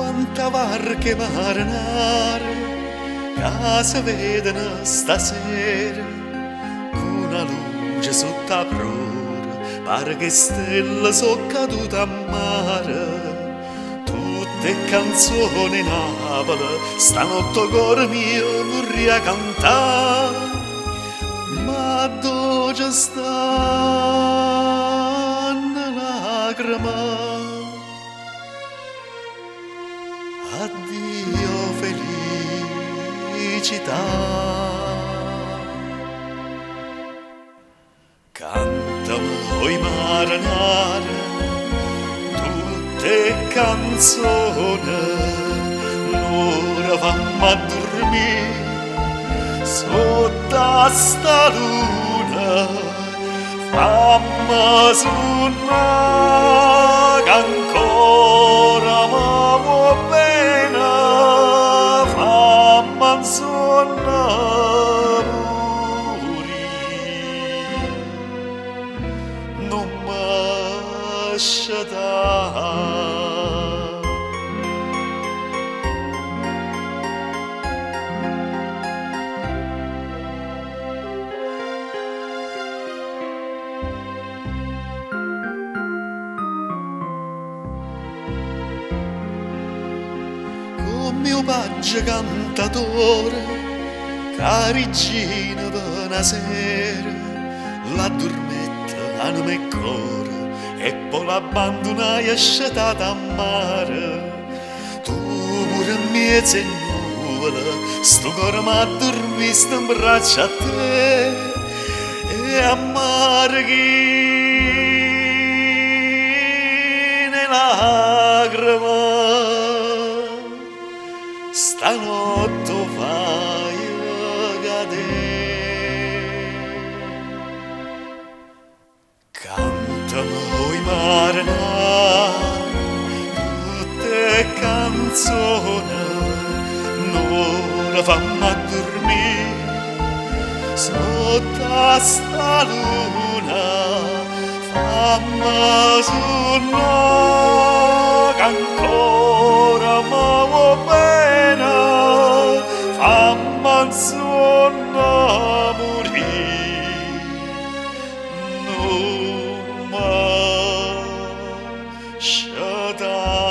Quanta varche 'e marenare ca se vedono stasera cu na luce sott' 'a prora pare che 'e stelle so' cadute a mare. Tutt' 'e canzone 'e Napule stanotte 'o core mio vurria cantà. Ma addò ce stanno 'e lacreme? Addio felicità. Cantame oi marenare tutt' 'e canzone, n'ora famme addurmì sott'a sta luna, famme sunnà che ancora me vuò bene, famme 'nsuonno murì. Nun me scetà. Comme 'o paggio cantatore ch' 'a riggina pe' na sera l'addurmette anema e core e po' l'abbandunaje scetata a mare. Tu pure 'mmiez' 'e nnuvole stu core m'addurmiste 'mbraccio a te e a mare chino 'e lacreme stanotte 'o faje cadè. Cantame oi marenà tutt' 'e canzone, n'ora famme addurmì sott'a sta luna, famme sunnà che ancora me vuò bene, famme 'nsuonno murì. Nun me scetà.